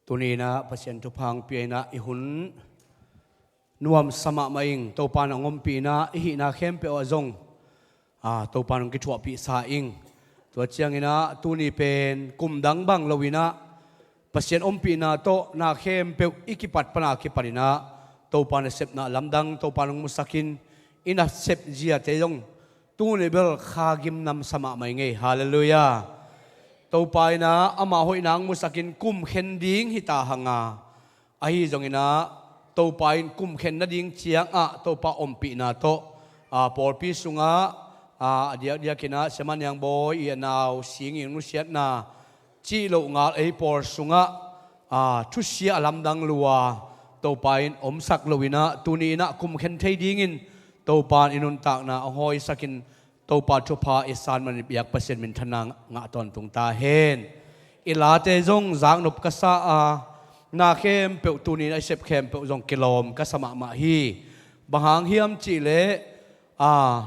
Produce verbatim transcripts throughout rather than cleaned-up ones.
Tuni inah Pasian thupha hong pia inah i hun nuamsa mahmah ing. Topa in hong ompih inah i hihna khempeuh ah zong, a, Topa in hong kithuahpihsa ing. Tua cianginah tuni pen kum dang bang lo inah Pasian ompihna tawh na khempeuh i kipat pana kipat inah Topa nasepna lamdang Topa in hong musakin i nasep ziate zong tuni bel kha gimnamsa mahmah ing ei. Halleluiah. Topa inah ama hoihna hong musakin kum khen ding hita hanga, ahi zonginah Topa in kum khen nading ciangah Topa ompihna tawh, a, pawlpi sungah, a, a diakdiakinah Siamaniang Bawi i a nau singin nusiatna cih loh ngal ei pawl sungah, a, thusia a lamdang lua Topa in omsak lo inah tuni inah kum khen thei dingin Topa in i nuntakna hong hawisakin Topa thupha i san manin biak Pasian minthanna ngah tawntung ta hen. I late zong zaknop ka sa a, na khempeuh tuni inah i sep khempeuh zong kilawm ka sa mahmah hi. Bang hang hiam cihleh, a,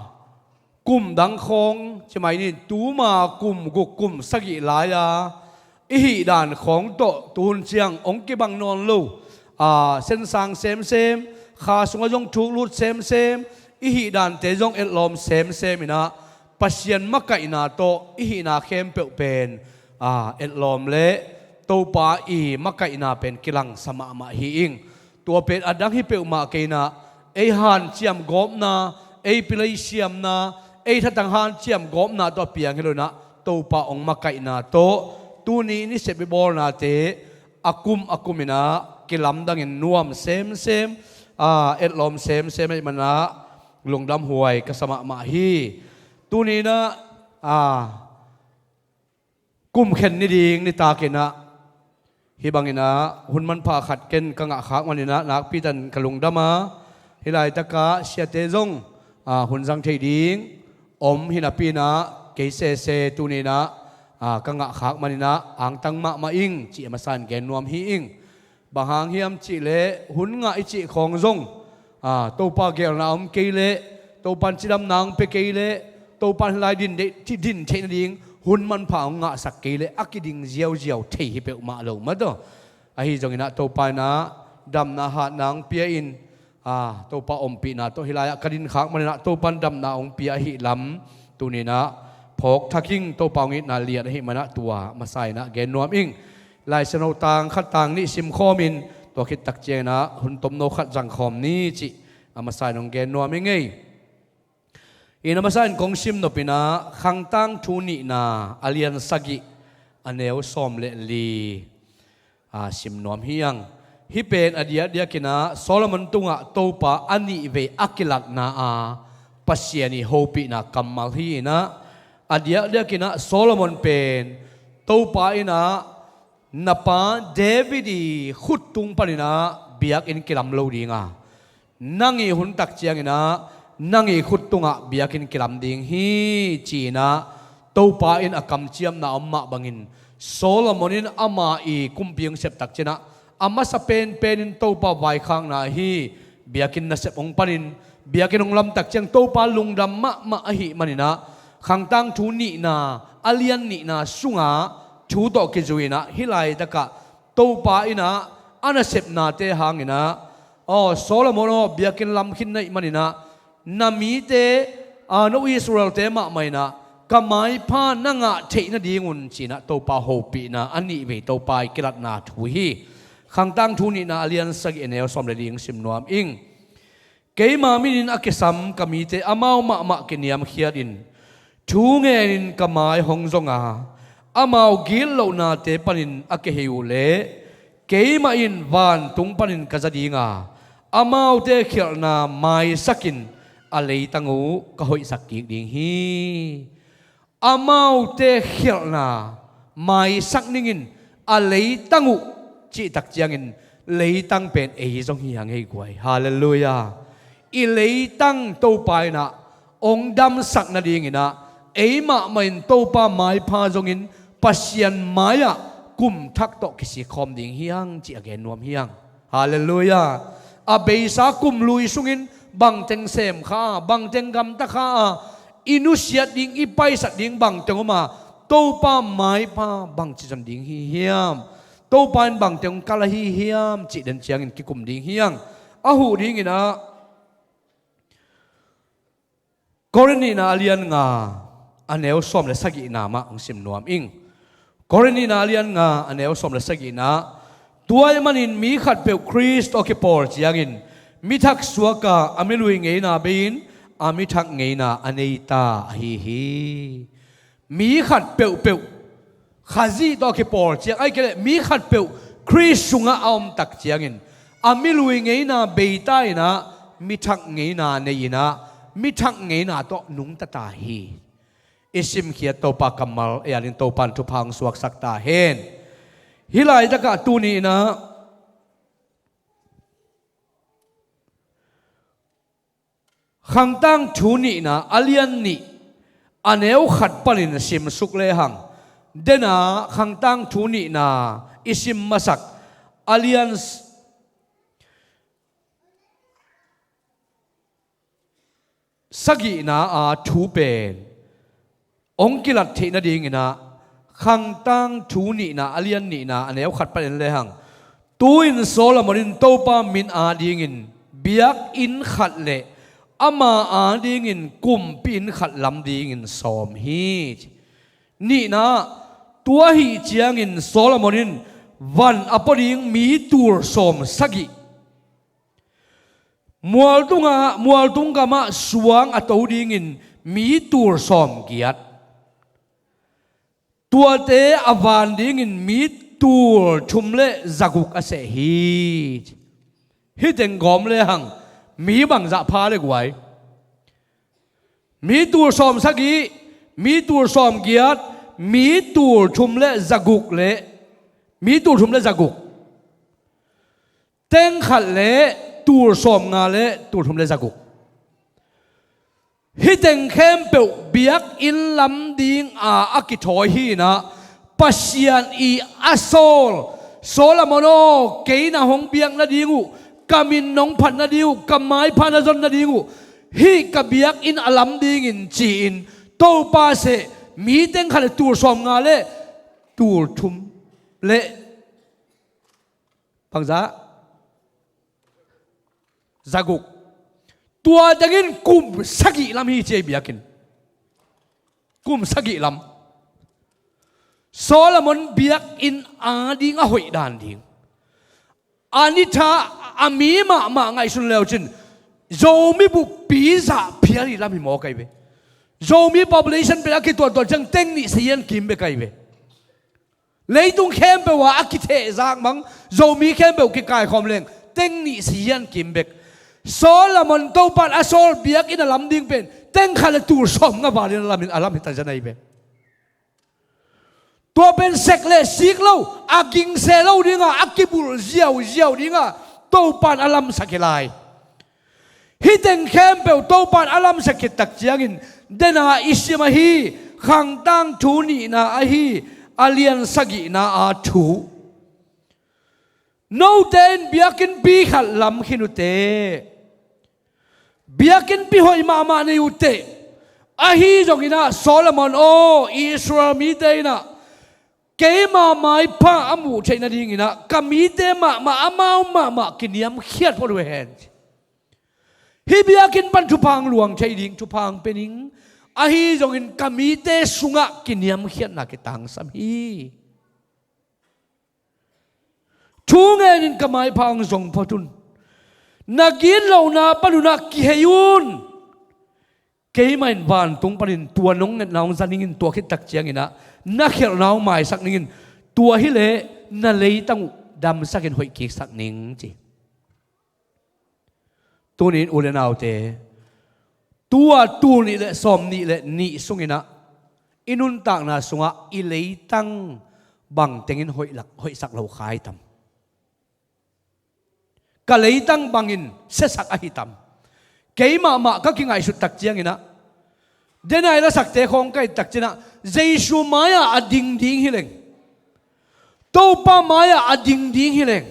kum dang khawng cimai nin tuma kum guk kum sagih lai-a i hihdan khawng tawh tuhun ciang hong kibang nawn lo, a, sensang semsem, kha sungah zong thuklut semsem, i hihdante zong etlawm semsem inah Pasian makaihna tawh i hihna khempeuh pen, a, etlawm le Topa i makaihna pen kilangsa mahmah hi ing. Tua pen a dang hi peuhmah kei inah ei hanciam gawpna, ei pilei siamna, ei thatang hanciam gawpna tawh a piang hi lo inah Topa hong makaihna tawh tuni in i sep i bawlnate a kum a kum inah kilamdangin nuam semsem, a, etlawm semsem ahih manah lungdam huai ka sa mahmah hi. Tuni inah, a, kum khen ni ding nitak inah hih bang inah hun manpha khat ken ka ngahkhak man inah nakpi tan ka lungdam a, hih laitakah siate zong, a, hun zang thei ding om hi napi inah kei sese tuni inah, a, ka ngahkhak man inah angtang mahmah ing cih a masa in gen nuam hi ing. Bang hang hiam cihleh hun ngah i cih khawng zong, a, Topa geelna om kei leh, Topa in cidamna hong pia kei leh, Topa in hih lai din theih nading hun manpha hong ngahsak kei leh a kiding ziauziau thei hi peuhmah lo mataw. Ahi zonginah Topa inah damna hatna hong pia in, a, Topa ompihna tawh hih lai-ah ka dinkhak man inah Topa in damna hong pia ahih lam tuni inah phawk thak ing. Topa hong itna lian ahih manah tua masa inah gen nuam ing. Lai Siangtho tang khat tang nih simkhawmin tua khit tak cianginah hun tomno khat zangkhawm ni cih a masa in hong gen nuam ing ei. In a masa in kong sim nop inah Khangtangthu nihna a lian sagih a neu sawm le li, a, sim nuam hi ing. Hih pen a diakdiakinah Solomon tungah Topa a nihvei a kilatna a Pasian i hopihna kammal hi inah a diakdiakinah Solomon pen Topa inah na pa David i khut tung paninah biakinn kilam lo dinga, nang i hun tak cianginah nang i khut tungah biakinn kilam ding hi ci-inah Topa in a kamciamna om mah bangin Solomon in ama i kumpi hong sep tak cianah a masa penpen in Topa vaikhakna hi. Biakinn nasep hong panin biakinn hong lamtak ciang Topa lungdam mahmah ahih maninah Khangtangthu nihna a lian nihna sungah thu tawh kizui inah hih laitakah Topa inah a nasepnate hanginah, aw Solomon aw, biakinn lam khin na hih maninah na mite, a, no Israelte mahmah inah ka maipha na ngah theih nadingun ci-inah Topa hopihna a nihvei Topa i kilatna thu hi. Khangtangthu nihna a lian sagih a neu sawm le li hong sim nuam ing. Keima minin a kisam ka mite amau mahmah kiniamkhiatin thu ngenin ka mai hong zonga, amau gitlohnate panin a kihei uh leh keimah in vantung panin ka za dinga, amaute khialhna maisakin a leitang uh ka hoihsak kik ding hi. Amaute khialhna maisak ningin a leitang uh cih tak ciangin leitang pen ei zong hi hang hei guai. Halleluiah. I leitang Topa inah hong damsak nadinginah ei mahmah in Topa maipha zongin Pasian mai-ah kum thak tawh kisikhawm ding hi hang cih a gen nuam hi hang. Halleluiah. A beisa kum lui sungin bangteng sem kha a, bangteng gamta kha a, i nusiat ding, i paisat ding bangteng om a, Topa maipha bangci zon ding hi hiam? Topa in bangteng hong kalh ahi hiam cih den ciangin kikum ding hi hang. A huh dinginah Korin nihna a lian nga a neu sawm le sagihna mah hong sim nuam ing. Korin nihna a lian nga a neu sawm le sagihna. Tua ahih manin mi khatpeuh Khrist tawh a kipawl ciangin mi thak suaka a milui ngeina bei-in a mi thak ngeina a nei ta ahi hi. Mi khat peuhpeuh Khazih tawh a kipawl ciang, ahih kei leh mi khat peuh Khrist sungah a om tak ciangin a milui ngeina bei ta inah mi thak ngeina nei inah mi thak ngeina tawh nungta ta hi. I simkhiat Topa kammal ei adingin Topa in thupha hong suaksak ta hen. Hih laitakah tuni inah Khangtang Thu nihna a lian nih a neu khat panin simsuk lehang, dena Khangtang Thu nihna i sim masak a lian s-, sagihna a thu pen hong kilat theih nadinginah Khangtang Thu nihna a lian nihna a neu khat pan en lehang, tu-in Solomon in Topa min adingin biakinn khat le ama adingin kumpi inn khat lam dingin sawm hi. Nihna, tua ahih ciangin Solomon in van a pua ding mi tul sawm sagih, mualtungah, mualtung gamah suang a to dingin mi tul sawm giat, tuate a van dingin mi tul thum le zaguk a seh hi. Hih teng gawm lehang mi bangzah pha le guai? Mi tul sawm sagih, mi tul sawm giat, mi tul thum le zaguk le mi tul thum le zaguk. Teng khat le tul sawm nga le tul thum le zaguk. Hih teng khempeuh biakinn lam dinga a kithawi hi inah, Pasian i a sawl, Solomon aw, kei na hong biak nading uh, ka min nong phat nading uh, ka maipha na zon nading uh, hih ka biakinn a lam dingin ci-in Topa seh mi teng khat le tul sawm nga le tul thum le bangzah? Zaguk. Tua tengin kum sagih lam hi ci ei biakinn. Kum sagih lam. Solomon biakinn ading a hoih dan ding, a ni tha, a mi mahmah ngaihsun le uh cin Zomi buppi zah phial hi lam hi mawk ahi ve. Zomi population pen a kituahtuah ciang teng nih sian kim bek ahi ve. Leitung khempeuh ah a kithehzak mang Zomi khempeuh kikaikhawm leng teng nih sian kim bek. Solomon Topa in a sawl biakinn a lam ding pen teng khat le tul sawm nga valin a lam, a lam hi ta zen ahi ve. Tua pen sek le sik lo, a gingse lo dinga a kibulh ziauziau dinga Topa in a lamsak hi lai. Hih teng khempeuh Topa in a lamsak khit tak ciangin dena i sim ahi Khangtang Thu nihna ahi a lian sagihna a thu. Note in biakinnpi khat lam khin uh teh, biakinnpi hoih mahmah nei uh teh, ahi zonginah Solomon aw, Israel mite inah keima maipha a muh theih nadinginah ka mite mahmah, amau mahmah kiniamkhiat phot uh hen. Hih biakinn pan thupha hong luang thei ding, thupha hong pia ning, ahi zongin ka mite sungah kiniamkhiatna kitangsam hi. Thu ngenin ka maipha hong zong phot un. Na gitlohna panunah kihei un. Keimah in vantung panin tua nong ngetna hong za ningin, tua khit tak cianginah na khialhna hong maisak ningin, tua hileh na leitang uh damsakin hoih kiksak ning ci. Tuni-in u le naute, tua tul nih le sawm nih le nih sunginah i nuntakna sungah i leitang bangtengin hoih lak, hoihsak lo kha hi tam? Ka leitang bangin siasak ahi tam? Kei mahmah ka kingaihsut tak cianginah, denai lasakte khawng ka et tak cianginah, Jesu mai-ah a ding ding hileng, Topa mai-ah a ding ding hileng,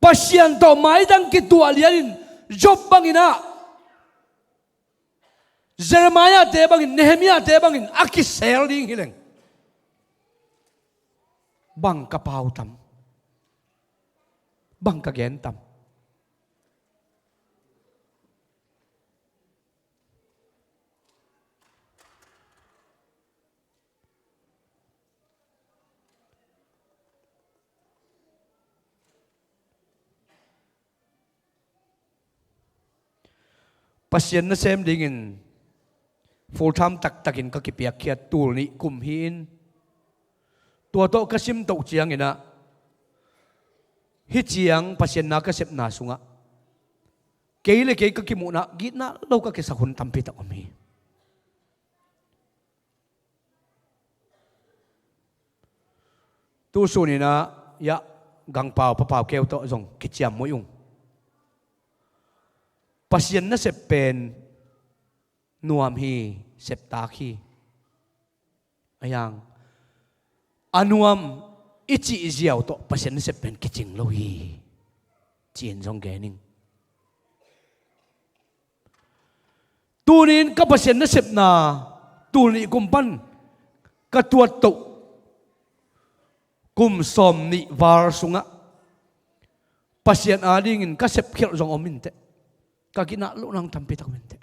Pasian tawh maidang kituah lianin Job banginah, Jeremiah-te bangin, Nehemiah-te bangin a kisel ding hileng, Bang ka pau tam? Bang ka gen tam? Pasian nasem dingin full time taktakin ka kipiakkhiat tul nih kum hi-in, tua tawh ka sim toh ciangin ah, hih ciang Pasian na ka sepna sungah kei le kei ka kimuhna gitna lo ka kisak hun tampi tak om hi. Tu sunin ah, ya, Gangpau, Papau keu tawh zong kiciam muih ung. Pasian nasep pen nuam hi, septak hi. A yang, a nuam i cih ziau tawh Pasian nasep pen kicing lo hi, ci-in zong gen ing. Tunin ka Pasian nasepna tul nih kum pan ka tuat toh kum sawm nih val sungah Pasian adingin ka sepkhialh zong om inteh. Ka gitna loh nang tampi tak om inteh.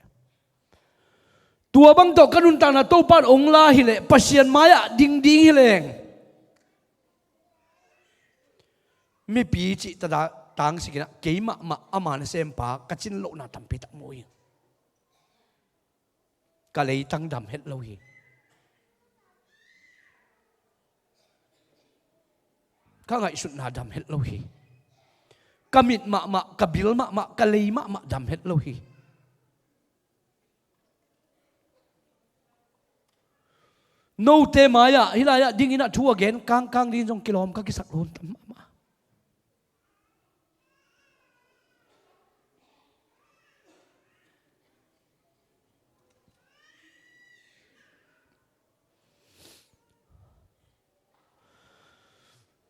Tua bang tawh ka nuntakna Topa in ong la hileh, Pasian mai-ah ding ding hileng, mipi cih tada tangsikin ah kei mahmah ama nasempa ka cin lohna tampi tak mu hi. Ka leitang dam het lo hi. Ka ngaihsutna dam het lo hi. Ka mit mahmah, ka bil mahmah, ka lei mahmah dam het lo hi. Note mai-ah hih lai-ah dingin ah thu a gen kangkang dingin zong kilawm ka kisak lawm tam mahmah.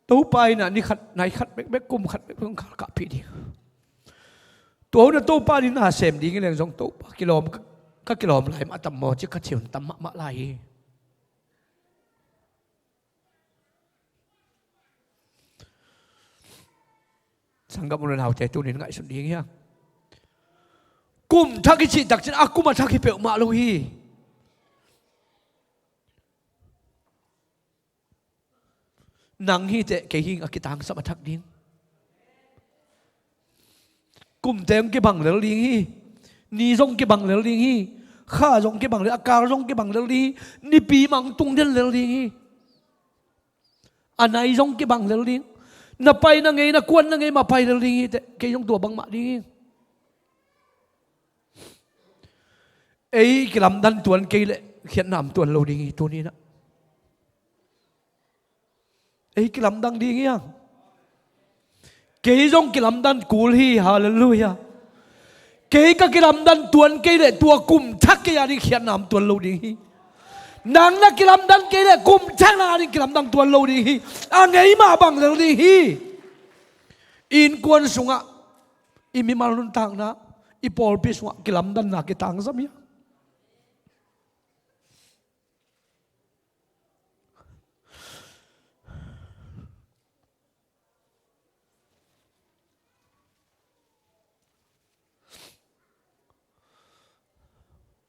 Topa in ah ni khat, nai khat bekbek, kum khat bekbek hong kalkahpih ding. Tua hun ah Topa in na sem ding hi leng zong Topa kilawm, ka kilawm lai mah tam maw ci ka ci hun tam mahmah lai hi. Sanggam u le naute, tunin ngaihsun ding hi hang. Kum thak i cih takciang a kum a thak hi peuhmah lo hi. Nang hi teh kei hi a kitangsam a thak ding. Kumte hong kibang lel ding hi. Ni zong kibang lel ding hi. Kha zong kibang lel, a kal zong kibang lel ding hi. Nipi mah hong tung den lel ding hi. A nai zong kibang lel ding. Na pai na ngei, na kuan na ngei mah pai lel ding hi teh. Kei zong tua bangmah ding hi. Ei kilamdan tuan kei leh khiatna om tuan lo ding hi tuni-in ah. Ei kilamdang ding hi hang. Kei zong kilamdan kul hi, halleluiah. Kei ka kilamdan tuan kei leh tua kum thak kei a ding khiatna om tuan lo ding hi. Nang na kilamdan kei leh kum thak nang a ding kilamdang tuan lo ding hi. A ngei mah bang lel ding hi. I innkuan sungah, i mimal nuntakna, i pawlpi sungah kilamdanna kitangsam hi hang.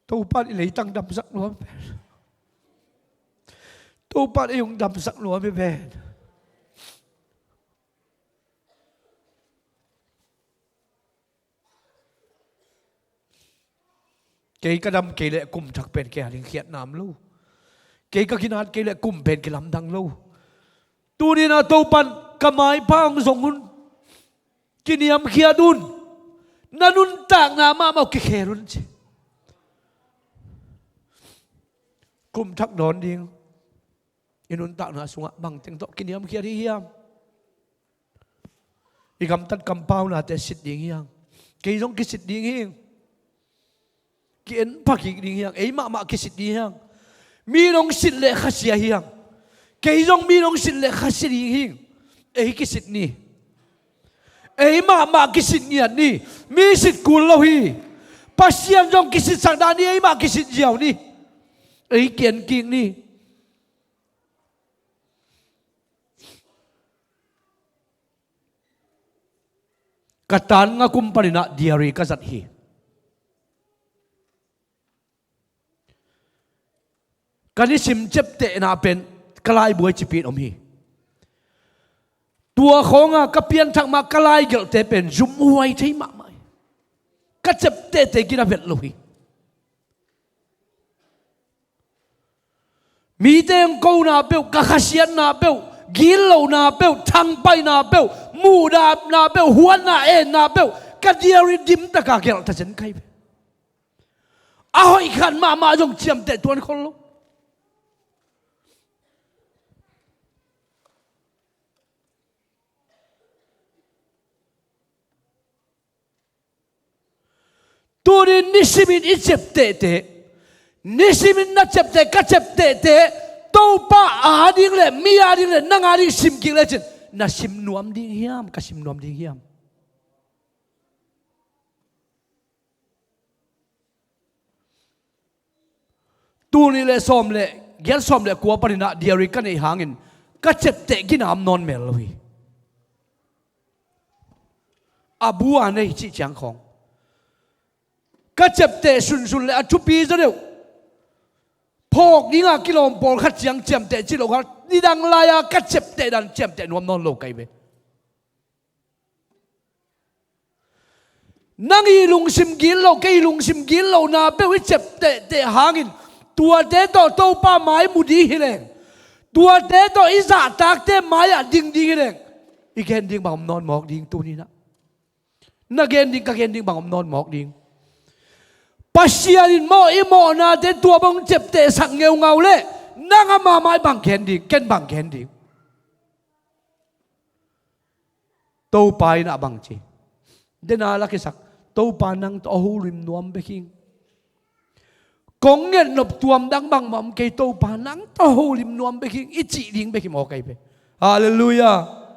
Topa in i leitang damsak nuam hi ven. Topa in ei hong damsak nuam hi ven. Kei ka dam kei leh kum thak pen kei a ding khiatna om lo. Kei ka kinaat kei leh kum pen kilamdang lo. Tuni-in ah Topa in ka maipha hong zong un. Kiniamkhiat un. Na nuntakna mahmah uh kikhel un ci. Kum thak dawn ding. I nuntakna sungah bangteng tawh kiniamkhiat hi hiam? I gamtat kampaunate sit ding hi hang. Kei zong kisit ding hi. Ki-en phakik ding hi hang. Ei mahmah kisit ding hi hang. Mi in hong sit leh khasia hi hang. Kei zong mi in hong sit leh khasia ding hi. Ei kisit ni. Ei mahmah kisit ngiat ni. Mi sit kul lo hi. Pasian zong kisitsak dan ni, ei mah kisit ziau ni. Ei ki-en kik ni. Ka tan nga kum paninah diary ka zat hi. Ka nisim ciaptehna pen ka laibuai cipin om hi. Tua khawnga ka pianthak mah ka laigelhte pen zumhuai thei mahmah hi. Ka ciaptehte gina vet lo hi. Mite hong kona peuh, ka khasiatna peuh, gitlohna peuh, thangpaihna peuh, muhdahna peuh, huatna enna peuh ka diary dimtaka gelh ta zen ka hi ve. A hoih khat mahmah zong ciamteh tuan khol lo. Tuni nisimin i ciaptehte, nisimin na ciapteh, ka ciaptehte Topa ading le mi ading le nang ading simkik lecin na sim nuam ding hiam, ka sim nuam ding hiam? Tul nih le sawm le giat, sawm le kua paninah diary ka neih hangin ka ciapteh gina om nawn mel lo hi. A bu a nei cih ciang khawng ka ciapteh sunsun le a thupi zaw deuh phawk dinga kilawm pawlkhat ciang ciamteh cih lo kha, nidang lai-a ka ciapteh dan ciamteh nuam nawn lo ka hi ve. Nang i lungsim gitloh, kei i lungsim gitlohna peuh i ciaptehteh hangin tuate tawh Topa mai mu ding hileng, tuate tawh i zahtakte mai-ah ding ding hileng, i gen ding bang om nawn mawk ding tuninah. Na gen ding, ka gen ding bang om nawn mawk ding. Pasian in maw i mawhnate tua bang ciaptehsak ngeungau leh nang ama mai bang gen ding, ken bang gen ding? Topa in ah bang ci? Dena la kisak, Topa nang tawh a holim nuam bek hing. Kong ngetnop tuam dang bangmah om kei, Topa nang tawh a holim nuam bek hing, i cih ding bek hi maw ka hi ve. Halleluiah.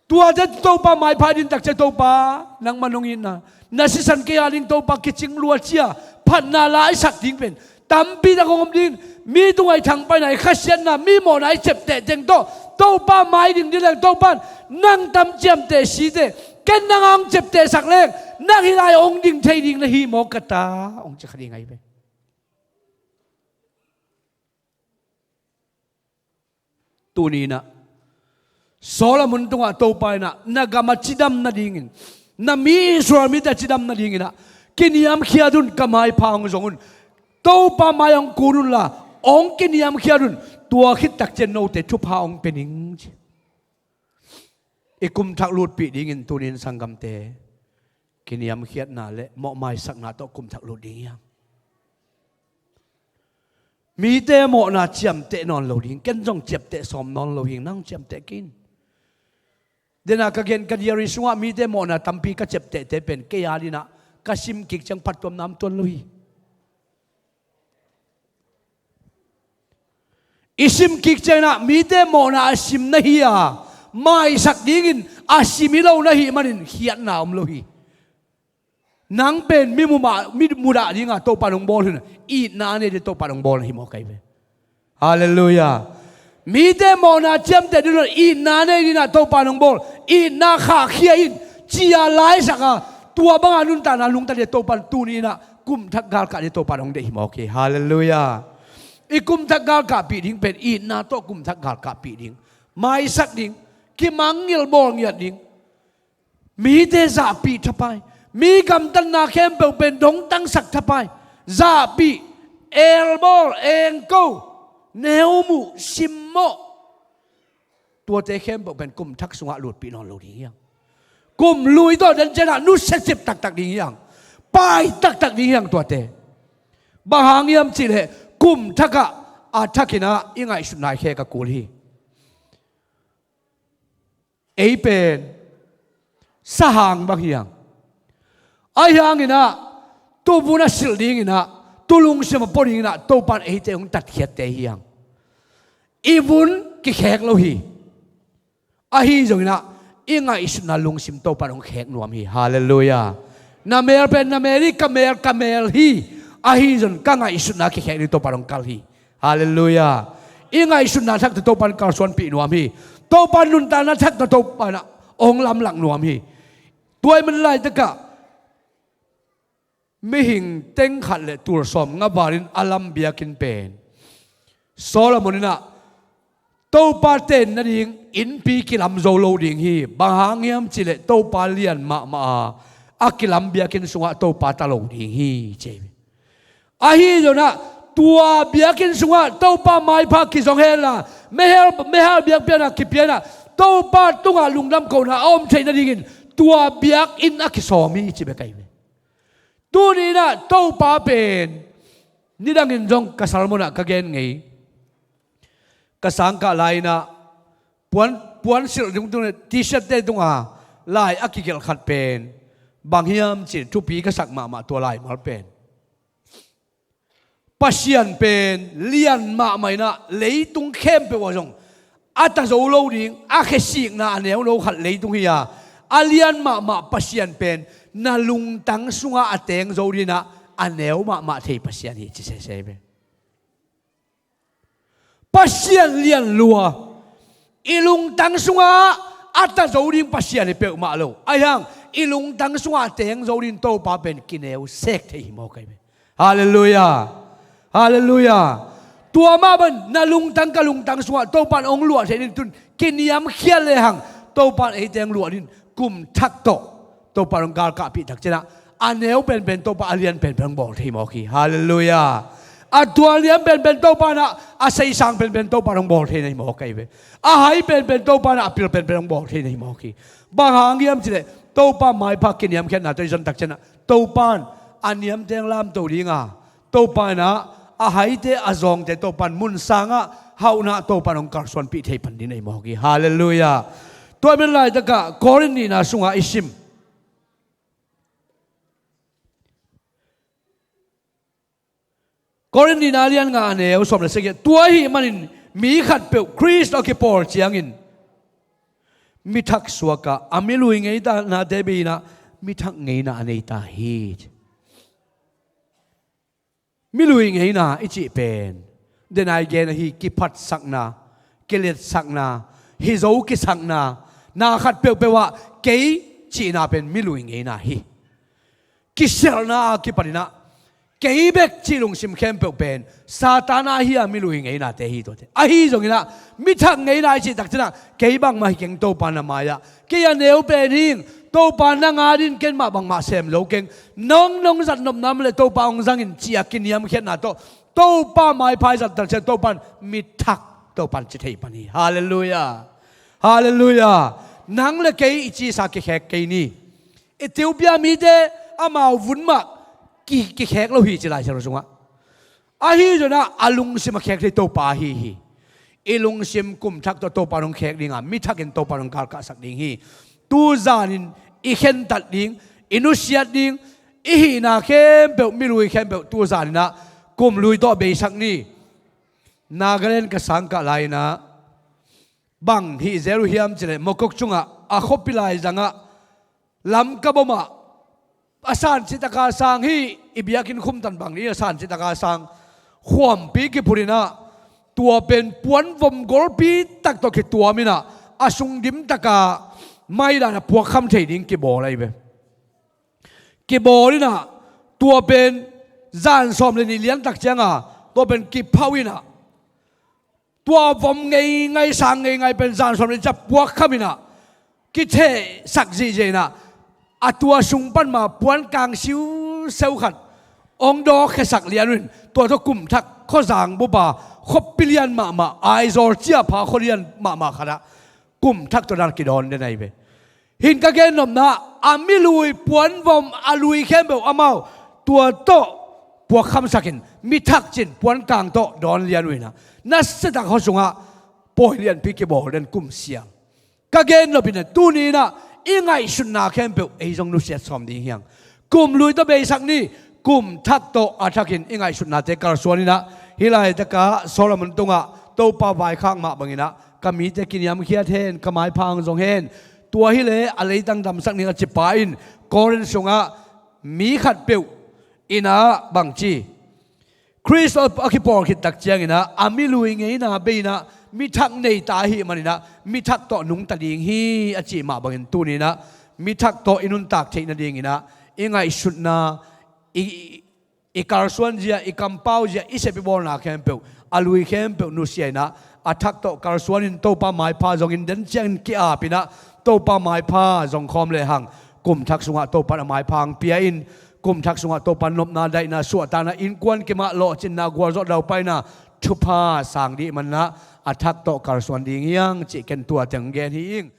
Tuate Topa maipha i din takcia, Topa nangman hong itna, na sisan kei a ding Topa kicing lua cia, phatna la i sak ding pen tampi tak hong om ding. Mi tungah i thangpaihna, i khasiatna, mi mawhna i ciapteh teng tawh Topa mai ding ding leng, Topa in nang tam ciamteh site, ken nang a hong ciaptehsak leng nang hih lai hong ding thei ding na hi maw ka ta, hong ci kha ding ahi ve. Tuninah Solomon tungah Topa inah na gam a cidam nadingin, na mi Israel mite a cidam nadinginah kiniamkhiat un, ka maipha hong zong un, Topa mai hong kun unla hong kiniamkhiat un, tua khit takcian note thupha hong pia ning ci. I kum thak lutpih dingin tunin sanggamte, kiniamkhiatna le mawhmaisakna tawh kum thak lut ding hiang. Mite mawhna ciamteh nawn lo ding, ken zong ciapteh sawm nawn lo hing, nang ciamteh kin. Dena ka gen ka diary sungah mite mawhna tampi ka ciaptehte pen kei a dinah ka sim kik ciang phattuamna om tuan lo hi. I sim kik cianginah mite mawhna a sim na hi a, maisak dingin a sim hi lo na hih manin khiatna om lo hi. Nang pen mi mumah, mi mudah dinga Topa in hong bawl hi na, itna a nei ding Topa in hong bawl na hi maw ka hi ve. Halleluiah. Mite mawhna ciamteh ding lo, itna a nei dinah Topa in hong bawl, itna khahkhia in, cia laisaka tua banga nuntakna lungta ding Topa in tuni inah kum thak galkah ding Topa in hong deih hi mawk hi. Halleluiah. I kum thak galkahpih ding pen itna tawh kum thak galkahpih ding, maisak ding, kimangngilh bawlngiat ding. Mite zahpih thapai, mi gamtatna khempeuh pen dongtangsak thapai, zahpih, elbawl, engko, neumuh, simmawh, tuate khempeuh pen kum thak sungah lutpih nawn lo ding hiang. Kum lui tawh den cianah nusiacip taktak ding hiang, pai taktak ding hiang tuate. Bang hang hiam cihleh kum thakah a thakinah i ngaihsutna i khek a kul hi. Ei pen sahang bang hiang. Ahi hanginah tuvun a silh dinginah, tulungsim a pua dinginah Topa in eite hong tatkhiatte hiang. I vun kikhek lo hi. Ahi zonginah i ngaihsutna lungsim Topa in hong khek nuam hi. Halleluiah. Na mel pen na mel hi, ka mel ka mel hi. Ahi zon ka ngaihsutna kikhek ding Topa in hong kal hi. Halleluiah. I ngaihsutna thakte Topa in kalsuanpih nuam hi. Topa in nuntakna thakte Topa inah hong lamlak nuam hi. Tua ahih man laitakah mihing teng khat le tul sawm nga valin a lam biakinn pen Solomon in ah Topa ten nading innpi kilam zo lo ding hi. Bang hang hiam cihleh Topa lian mahmah a, a kilam biakinn sungah Topa ta lo ding hi, ci hi. Ahi zongin ah tua biakinn sungah Topa maipha kizong henla, mihal, mihal biakpiakna kipia in ah Topa tungah lungdam kohna a om theih nadingin tua biakinn a kisawm hi, ci bek ahi ve. Tuni in ah Topa pen nidangin zong ka sermon ah ka gen ngei, ka sangkah lai-in ah puan, puan silh dungtung le T-shirt te tunga lai a kigelh khat pen bang hiam cih thupi ka sak mahmah tua laimal pen. Pasian pen lian mahmah in ah leitung khempeuh ah zong a ta zo lo ding, a khesikna a neu lo khat leitung hi a, a lian mahmah Pasian pen na lungtang sungah a teng zo ding in ah a neu mahmah thei Pasian hi, ci sese ve. Pasian lian lua. I lungtang sungah a ta zo ding Pasian hi peuhmah lo. Ahi hang i lungtang sungah a teng zo ding Topa pen kineu sek thei hi mawk ahi ve. Halleluiah. Halleluiah. Tua mah bang na lungtang ka lungtang sungah Topa in hong luah thei ding tun kiniamkhiat lehang Topa in eite hong luah ding kum thak tawh Topa in hong galkahpih tak ciangin ah a neu penpen Topa a lian penpen hong bawl thei mawk hi. Halleluiah. A tual lian penpen Topa in ah a seisang penpen Topa in hong bawl thei na hi mawk ahi ve. A hai penpen Topa in ah a pil penpen hong bawl thei na hi mawk hi. Bang hang hiam cihleh Topa maipha kiniamkhiatna tawh i zon tak ciangin ah Topa in a niamte hong lamto ding a, Topa in ah a haite a zawngte Topa in mun sangah hauhna Topa in hong kalsuanpih thei pan ding na hi mawk hi. Halleluiah. Tua ahih man laitakah Korin nihna sungah i sim. Korin nihna lian nga a neu sawm le sagih. Tua ahih manin mi khatpeuh Khrist a kipawl ciangin mi thak suakah a mi lui ngeinate bei in ah mi thak ngeina a nei ta hi. Mi lui ngeina i cih pen, den a i gen ahi, kiphatsakna, kiletsakna, hi zo kisakna, na khat peuhpeuh ah kei cihna pen mi lui ngeina hi. Kisialhna a kipan in ah kei bek cih lungsim khempeuh pen Satan a hi a, mi lui ngeinate hi tuate. Ahi zongin ah mi thak ngeina i cih tak ciangin ah kei bangmah hi keng, Topa na mai-ah kei a neu pen hi ing. Topa nang a dingin ken mah bangmah sem zo keng. Nong, nong zat nopna om leh Topa hong zang in, ci-a kiniamkhiatna tawh Topa maipha i zat tak ciang Topa in mi thak Topa in ci thei pan hi. Halleluiah. Halleluiah. Nang le kei i cisa kikhek kei ni. Ethiopia mite amau vun mah ki, kikhek lo hi ci Lai Siangtho sungah. Ahi zongin ah a lungsim a khek thei Topa ahi hi. I lungsim kum thak tawh Topa in hong khek ding a, mi thakin Topa in hong galkahsak ding hi. Tuzanin i khentat ding, i nusiat ding, i hihna khempeuh, mi lui khempeuh tuzanin ah kum lui tawh beisak ni. Nagaland ka sangkah lai-in ah bang hih zel uh hiam cihleh Mokokchung ah a khuapi laizang ah Lamka bom ah a san citaka sang hi. I biakinn khumtan bang ni a san citaka sang khuampi kiphut in ah tua pen puanvom golpi tak tawh kituam in ah a sung dim taka maidan a puakkham thei ding kibawl ahi ve. Kibawl in ah tua pen zan sawm le nih lian tak ciang a tua pen kiphauh in ah tua vom ngeingai, sang ngeingai pen zan sawm le nih ciang puakkham in ah kithehsak zihziah in ah a tua sung pan ma puankang siuseu khat hong dawkkhiasak lian uh in, tua tawh kum thak khuazang bup a khuapi lian mahmah, Aizawl ciahpha khua lian mahmah khat ah kum thak tawh dan kidawn den ahi ve. Hih ka gen nopna, a mi lui puanvom a lui khempeuh amau tua tawh puakkhamsak in, mi thak cin puankang tawh dawn lian uh in ah nasiatak khua sungah pawi lianpi kibawl den kum siang. Ka gen nop in ah tuni in ah i ngaihsutna khempeuh ei zong nusiat sawm ding hi hang. Kum lui tawh beisak ni, kum thak tawh a thakin i ngaihsutnate kalsuan in ah hih laitakah Solomon tungah Topa vaikhak mah bangin ah ka mite kiniamkhiat hen, ka maipha hong zong hen. Tua hileh a leitang damsak ning a cipa in Korin sungah mi khatpeuh in ah bangci Khrist a kipawl khit tak ciangin ah a mi lui ngeina bei in ah mi thak nei ta ahih manin ah mi thak tawh nungta ding hi a cih mah bangin tuni in ah mi thak tawh i nuntak theih nadingin ah i ngaihsutna, i, i kalsuan zia, i kampau zia, i sep i bawlna khempeuh, a lui khempeuh nusia in ah a thak tawh kalsuan in Topa maipha zongin den ciangin ki-ap in ah Topa maipha zong khawm lehang kum thak sungah Topa in a maipha hong pia in, kum thak sungah Topa in nopna, daihna, suahtakna, innkuan kimah lawhcinna, gualzawh daupaina, thupha sang dih manin ah a thak tawh kalsuan ding hi hang cih ken tua teng gen hi ing.